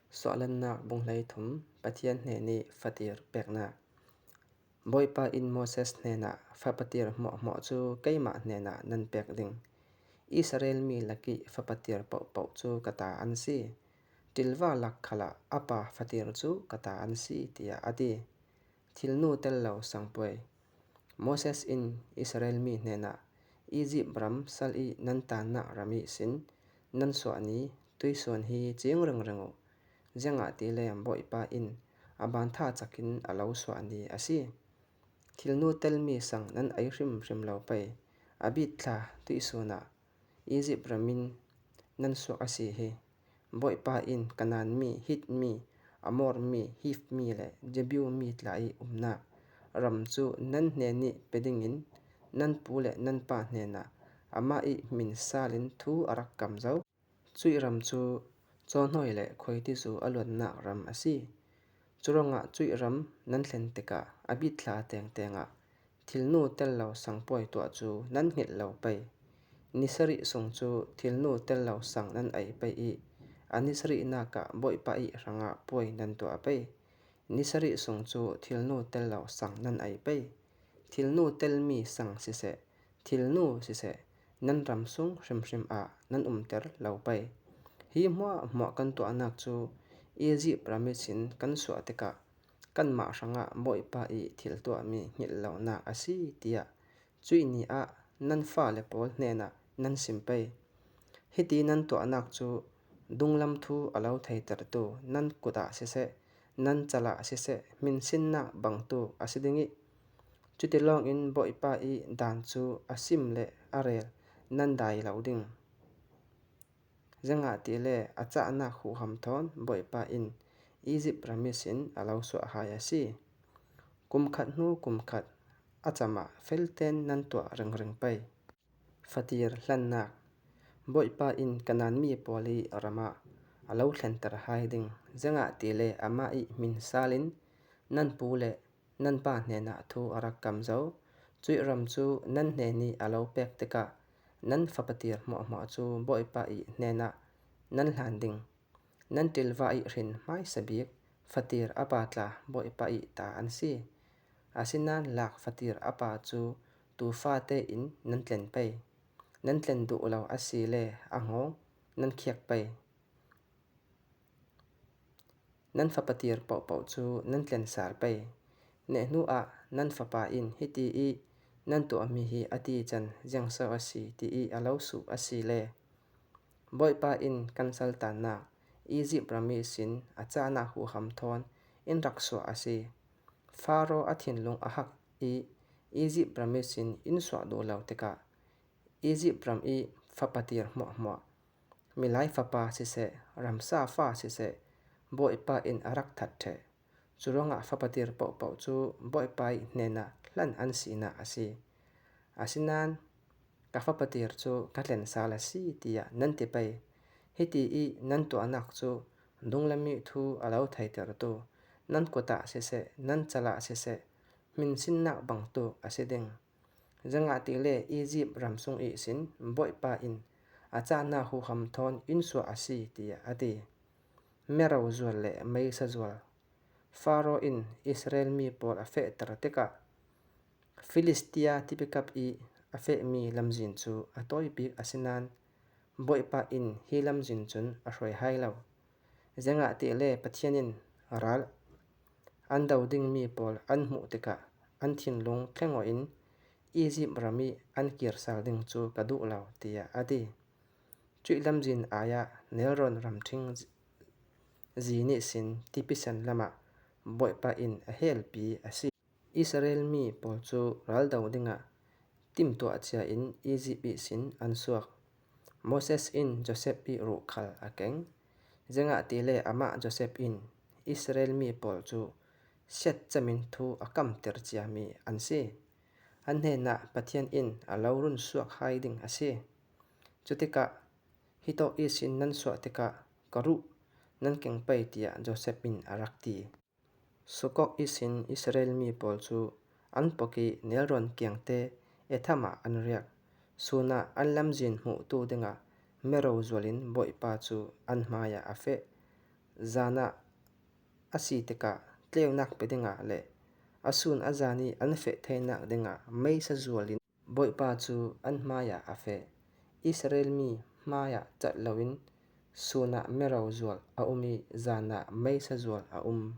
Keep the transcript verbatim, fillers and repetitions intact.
Suahlannak bung hleithum, Pathian hnenih fatir peknak. Bawipa in Moses hnenah, "Fapatir hmuahhmuah cu keimah hnenah nan pek ding. Israel mi lakih fapatir pohpoh cu ka ta an si. Ṭilva lak khalah a pa fatir cu ka ta an si," tiah a ti. Thilnu tel lo sangpuai. Moses in Israel mi hnenah, "Izipt ram sal i nan tannak ram ihsin nan suah ni tuihsun hi cing ringring uh, ziangahtile Bawipa in a ban tha cakin a lo suah ni a si. Thilnu telmi sang nan ei hrimhrim lo pei, a bit thla tuihsun ah Izipt ram in nan suak a si hi. Bawipa in Kanaan mi, Hit mi, Amor mi, Hiv mi le Jebu mi tla i umnak ram cu nan hnenih pe dingin nan pu le nan pa hnenah amah i hmin salin thu a rak kam zo. Cuih ram cu cawhnawi le khuaitizu a luannak ram a si. Curuangah cuih ram nan thlen tikah a bit thla tengteng ah thilnu tel lo sangpuai tuah cu nan hngilh lo pei. Ni sarih sung cu thilnu tel lo sang nan ei pei i a ni sarihnak ah Bawipa i hrangah puai nan tuah pei. Ni sarih sung cu thilnu tel lo sang nan ei pei. Thilnu telmi sang siseh, thilnu siseh, nan ram sung hrimhrim ah nan umter lo pei. Hi hmuahhmuah kan tuahnak cu Izipt ram ihsin kan suah tikah kanmah hrangah Bawipa i thil tuahmi hngilh lonak a si, tiah cuih ni ah nan fale pawl hnenah nan sim pei. Hiti nan tuahnak cu dunglam thu a lo theitertu nan kut ah siseh, nan cal ah siseh, hminsinnak bangtu a si ding i, cuti lawngin Bawipa i dan cu a sim le a rel nan dai lo ding. Ziangahtile a cahnak huham thawn Bawipa in Izipt ram ihsin a lo suah hai a si. Kum khat hnu kum khat a cam ah felten nan tuah ringring pei. Fatir hlannak. Bawipa in Kanaan mi pawl i ram ah a lo thlenter hai ding, ziangahtile amah i hmin salin nan pu le nan pa hnenah thu a rak kam zo. Cuih ram cu nan hnen i a lo pek tikah nan fapatir hmuahhmuah cu Bawipa i hnenah nan hlan ding. Nan ṭilva i hrin hmaisa bik fatir a pa tla Bawipa i ta an si. Asinain lak fatir a pa cu tuufa tein nan tlen pei. Nan tlen duh lo a si le a ngawng nan khiak pei. Nan fapatir pohpoh cu nan tlen sal pei. Neh hnu ah nan fapa in hiti i nan tuahmi hi a ti can ziangso a si ti i a lo suh a si le, Bawipa in kan saltannak Izipt ram ihsin a cahnak huham thawn in rak suah a si. Faro a thinlung a hak i Izipt ram ihsin in suah duh lo tikah Izipt ram i fapatir hmuahhmuah, milai fapa siseh, ramsa fa siseh, Bawipa in a rak that ṭheh. Curuangah fapatir pohpoh cu Bawipa i hnenah hlan an sinak a si. Asinain ka fapatir cu ka tlen sal a si, tiah nan ti pei. Hiti i nan tuahnak cu dunglam i thu a lo theitertu nan kut ah siseh, nan cal ah siseh, hminsinnak bangtuk a si ding. Ziangahtile Izipt ram sung ihsin Bawipa in a cahnak huham thawn in suah a si, tiah a ti. Mero zual le meisa zual. Faro in Israel mi pawl a fehter tikah Filistia tipikap i a fehmi lamzin cu a tawi bik a si nain Bawipa in hi lamzin cun a hruai hai lo. Ziangahtile Pathian in ral an do dingmi pawl an hmuh tikah an thinlung thlengawh in Izipt ram i an kir sal ding cu ka duh lo, tiah a ti. Cuih lamzin ai ah nelrawn ramṭhing zin ihsin tipi san lamah Bawipa in a helpi a si. Israel mi pawl cu raldo dingah timtuah cia in Izipt ihsin an suak. Moses in Joseph i ruh khal a keng. Ziangahtile amah Joseph in Israel mi pawl cu siatcam in thu a kamter ciami an si. An hnenah Pathian in a lo run suak hai ding a si. Cutikah, "Hitawk ihsin nan suah tikah ka ruh nan keng pei," tiah Joseph in a rak ti. Sukok ihsin Israel mi pawl cu an pok i nelrawn kiangte Etham ah an riak. Sun ah an lamzin hmuhtu dingah mero zual in Bawipa cu an hmaiah a feh. zan ah a si tikah tleunak pe dingah le a sun a zani an feh theinak dingah meisa zualin Bawipa cu an hmaiah a feh. Israel mi hmaiah cat loin sun ah miro zual a um i zan ah meisa zual a um.